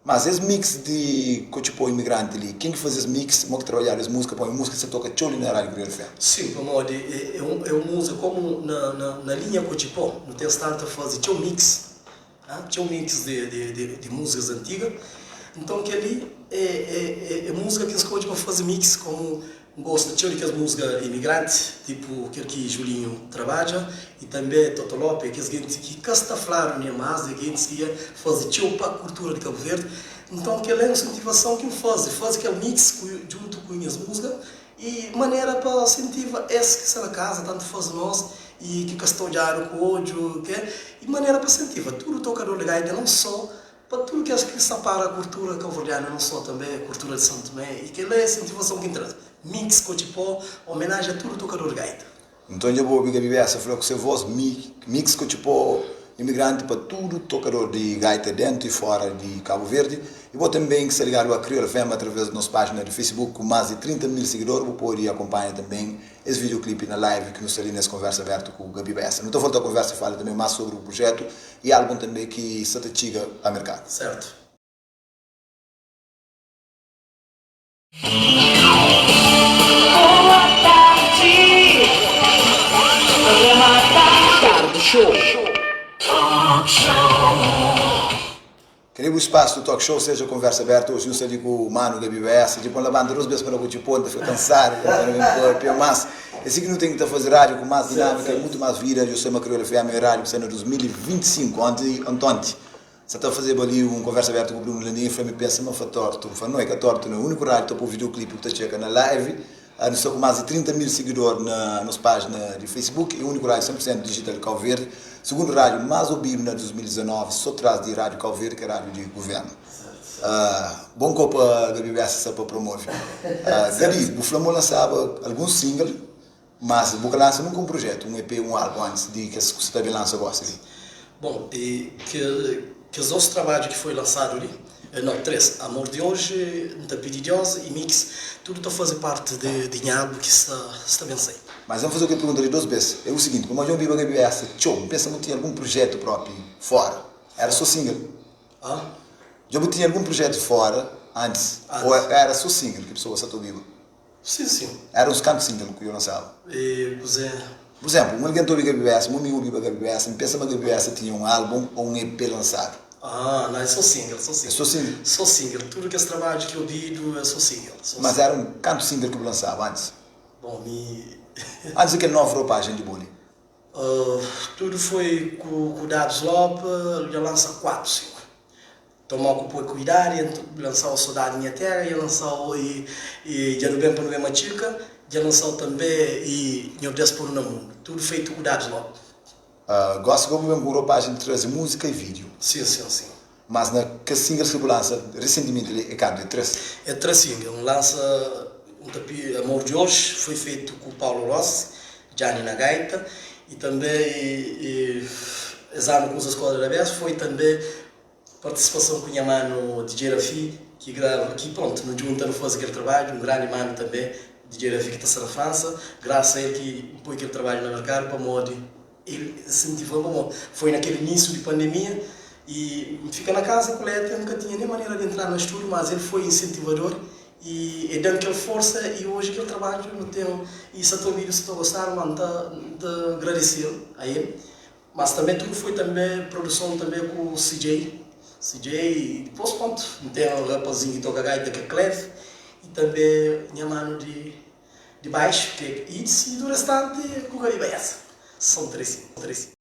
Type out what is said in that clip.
Mas es mix di Kotxipó Imigranti li, ken ki faze es mix, mo ki trabadjadu es múzika, pamodi múzika sa toka txeu li na Rádio Kriolu FM. Sim, pamodi é un é un múzika komu na na na linha Kotxipó nu ten stadu ta faze txeu mix, txeu mix di di di di múzikas antiga, nton kel-li é é é é múzika ki N skodje pa faze mix komu N gosta txeu di kes múzika imigranti, tipu kel ki Julinho trabadja i tanbê Toto Lope, kes genti ki ka sta fladu nen más, é gentis ki dja faze txeu pa kultura di Kabu Verdi. Nton kel-la é un insentivason ki N faze, faze kel mix ku djuntu ku nhas múzika i manera pa insentiva es ki sta na kaza, tantu faze nos i ki ka sta odjadu ku odju, ke i manera pa insentiva tudu tokador di gaita, non só Pa tudu kes ki sta para kurtura kauverdianu non só tanbe kurtura di São Tomé i kel-la é insentivason ki N traze. Mix Kotxipó omenaji a tudu tokador di gaita. Nton dja bo obi Gaby Bessa fla ku se voz Mix Kotxipó imigranti pa tudu tokador di gaita dentu i fora di Kabu Verdi. I bo tanben ki sta ligadu a Kriol FM atraves di nos pajina di Facebook ku mas di 30 mil sigidor bu podi akonpanha tanben es videoclipe na live ki nu sta li nes konversa abertu ku Gaby Bessa. Nu ta volta konversa i fala tanben mas sobri bu projetu i album tanbe ki sta ta txiga a merkadu. Sertu. Boa tardi, programa Tarde Show. Talk Show. Kel-li bu spasu di talk show, seja konversa abertu, oji nu sta li ku manu Gaby Bessa, dja pon labanta dos bes pa la ku txipon, ta fika kansadu, ta ben papia, mas é si ki nu ten ki ta fazi rádiu ku mas dinâmika i mutu mas vida, dja sai ma Kriolu FM é rádiu ki sai na 2025, onti antonti sa ta fazeba li un konversa abertu ku Bruno Landim, el fla mi pensa ma fa tortu, n fla no é ka tortu no, é uniku rádiu ki ta poi videoclip bu ta txeka na live, nu sta ku mas di 30 mil sigidor na nos pájina di Facebook, é uniku rádiu 100% digital di Kau Verdi. Sugundu rádiu más obidu na 2019, sô tras di Rádiu Kau Verdi, ki é rádiu di guvernu. Bon kau pa Gaby Bessa sta pa promove. Gaby, bu fla ma bu lansaba alguns single, mas bu ka lansa nunka un projetu, un EP, un álbum antis di kes ku sta ta ben lansa gósi li. Bon, e kes dos trabadju ki foi lansadu li, nau, tres, Amor di Oji, N ta Pidi Diós i Mix, tudu ta faze parti di nha álbum ki sta sta ben sai. Mas N faze-u kel pergunta li dos bes. É u siginti, pamodi dja N obiba Gaby Bessa txeu, N pensa ma bu tinha algun projetu propi fora. Era so single? Dja bu tinha algun projetu fora antis? Ou era so single ki pesoas sa ta obiba? Sim, sim. Era uns kantu single ku yo lansaba? E kuzê? Pur izénplu, un algen ta obi Gaby Bessa, un amigu obiba Gaby Bessa, N pensa ma Gaby Bessa tinha un álbun ô un EP lansadu. Ah, não, é só single, só single. É só single? Só single. Tudu kes trabadju ki obidu é só single, só Mas single. era un kantu single ki bu lansaba antis? Bom, mi. Antis di kel novu ropajen di bo li? Tudu foi ku ku Dabs Lope, dja lansa 4, 5. Toma ku poi kuidadu, e lansau Sodadi Nha Tera, e lansau e e Dja Nu Ben Pa Nu Ben Matxika, dja lansau tanbe e Nhor Deus Ponu Na Mundu. Tudu feitu ku Dabs Lope. Gosi go bu ben ku un ropajen di traze muzika i video. Sim, sim, sim. Mas na kes singles ki bu lansa resentimenti li é kantu? É 3? É 3 single. Un lansa un ta pi Amor di Oxi foi fetu ku Paulo Rossi, Djani na gaita i tanbe e es anu ku uza Skuadra da Bes foi tanbe Partisipason ku nha manu DJ Rafi ki grava ki prontu nu djunta nu fazi kel trabadju, un grandi manu tanbe DJ Rafi ki ta sta na Fransa, grasa a el ki N poi kel trabadju na merkadu pamodi el insentiva-m pamodi foi na kel inisiu di pandemia i N fika na kaza ku Leta N ka tinha nen manera di entra na studiu mas el foi insentivador i el da-m kel forsa i oji kel trabadju nu ten i sa ta obidu sa ta gostadu ma N ta N ta gradese-l a el. Mas tanbe tudu foi tanbe produson tanbe ku CJ, CJ i dipos prontu N ten un rapazinhu ki toka gaita ki é Clef i tanbe nha manu di di baixu ki é Ides i du restanti ku Gaby Baeza. Son 3 3.